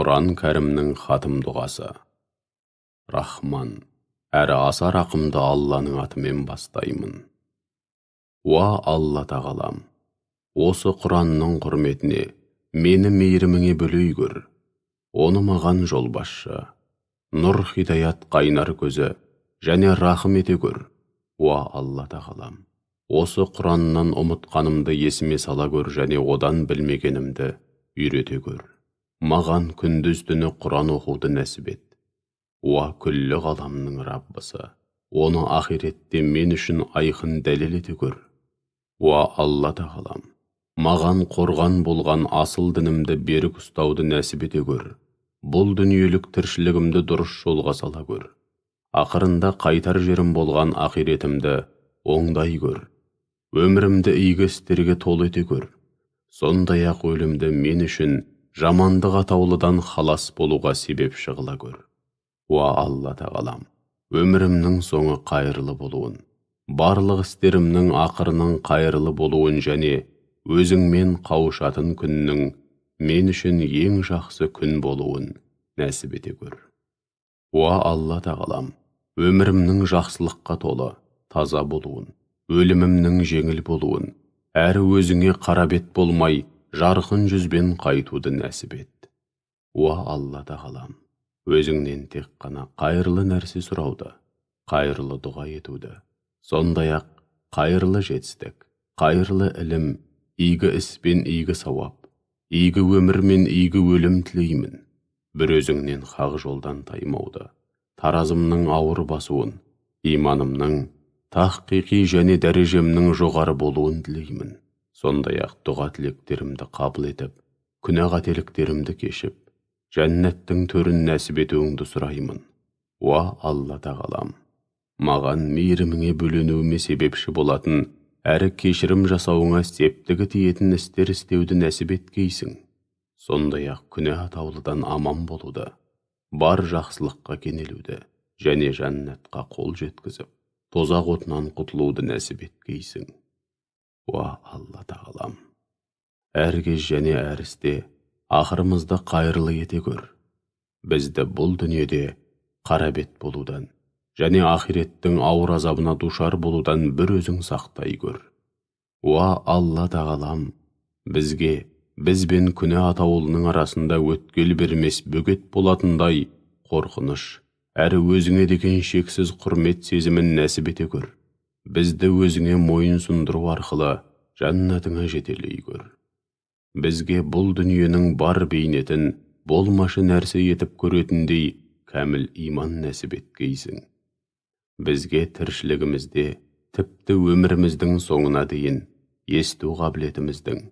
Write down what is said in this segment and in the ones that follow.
Құран Кәрімнің хатым дұғасы. Рахман, әрі аса рақымды Алланың атымен бастаймын. Уа Алла тағалам, осы Құранның құрметіне мені мейіріміңе бөлей көр. Оны маған жолбасшы, нұр хидаят қайнар көзі және рахым ете көр. Уа Алла тағалам, осы Құраннан ұмытқанымды есіме сала көр және одан білмегенімді үйрете көр. Маған күндіз түні Құран оқуды нәсіп ет. Уа күллі ғаламның Раббысы, оны ақиретте мен үшін айқын дәлел ете көр. Уа Алла тағалам, маған қорған болған асыл дінімді берік ұстауды нәсіп ете көр. Бұл дүниелік тіршілігімді дұрыс жолға сала көр. Ақырында қайтар жерім болған ақиретімді оңдай көр. Өмірімді игі істерге толы ете көр. Сондай-ақ өлімді мен үшін жамандық атаулыдан халас болуға себепші қыла көр. Уа Алла тағалам, өмірімнің соңы қайырлы болуын, барлық істерімнің ақырының қайырлы болуын және өзіңмен қауышатын күннің мен үшін ең жақсы күн болуын нәсіп ете көр. Уа Алла тағалам, өмірімнің жақсылыққа толы, таза болуын, өлімімнің жеңіл болуын, әрі өзіңе қара бет болмай, жарқын жүзбен қайтуды нәсіп ет. Уа Алла тағалам, өзіңнен тек қана қайырлы нәрсе сұрауды, қайырлы дұға етуді, сондай-ақ қайырлы жетістік, қайырлы ілім, игі іс пен игі сауап, игі өмір мен игі өлім тілеймін. Бір өзіңнен хақ жолдан таймауды, таразымның ауыр басуын, иманымның тахқиқи және дәрежемнің жоғары болуын тілеймін. Сондай-ақ дұға тілектерімді қабыл етіп, күнә қателіктерімді кешіп, жәннаттың төрін нәсіп етуіңді сұраймын. Уа Алла тағалам, маған мейіріміңе бөленуіме себепші болатын, әрі кешірім жасауыңа септігі тиетін істер істеуді нәсіп еткейсің. Сондай-ақ күнә атаулыдан аман болуды, бар жақсылыққа кенелуді және жәннатқа қол жеткізіп, тозақ отынан құтылуды нәсіп еткейсің. Уа Алла тағалам, әр кез және әр істе ақырымызды қайырлы ете көр. Бізді бұл дүниеде қара бет болудан және ақиреттің ауыр азабына душар болудан бір өзің сақтай көр. Уа Алла тағалам, бізге бізбен күнә атаулының арасында өткел бермес бөгет болатындай қорқыныш, әрі өзіңе деген шексіз құрмет сезімін нәсіп ете көр. Бізді өзіңе мойын сұндыру арқылы жәннатыңа жетелей көр. Бізге бұл дүниенің бар бейнетін болмашы нәрсе етіп көретіндей кәміл иман нәсіп еткейсің. Бізге тіршілігімізде, тіпті өміріміздің соңына дейін есту қабілетіміздің,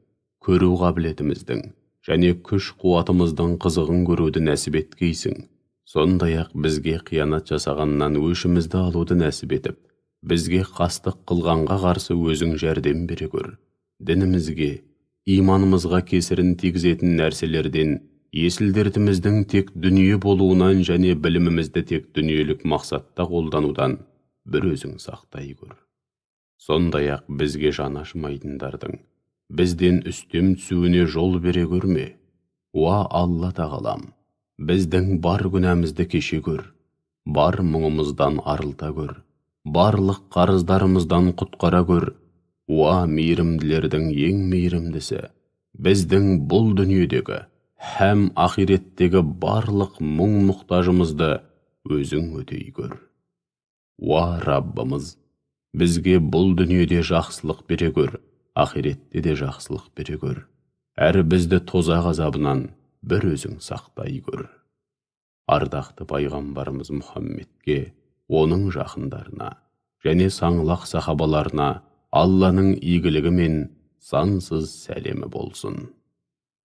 көру қабілетіміздің және күш қуатымыздың қызығын көруді нәсіп еткейсің. Сондай-ақ бізге қиянат жасағаннан өшімізді алуды нәсіп етіп, бізге қастық қылғанға қарсы өзің жәрдем бере көр. Дінімізге, иманымызға кесірін тигізетін нәрселерден, есіл дертіміздің тек дүние болуынан және білімімізді тек дүниелік мақсатта қолданудан бір өзің сақтай көр. Сондай-ақ бізге жаны ашымайтындардың бізден үстем түсуіне жол бере көрме. Уа Алла тағалам, біздің бар күнәмізді кеше көр, бар мұңымыздан арылта көр, барлық қарыздарымыздан құтқара көр. Уа мейірімділердің ең мейірімдісі, біздің бұл дүниедегі һәм ақиреттегі барлық мұң мұқтажымызды өзің өтей көр. Уа Раббымыз, бізге бұл дүниеде жақсылық бере көр, ақиретте де жақсылық бере көр. Әрі бізді тозақ азабынан бір өзің сақтай көр. Ардақты пайғамбарымыз Мұхаммедке, оның жақындарына және саңлақ сахабаларына Алланың игілігі мен сансыз сәлемі болсын.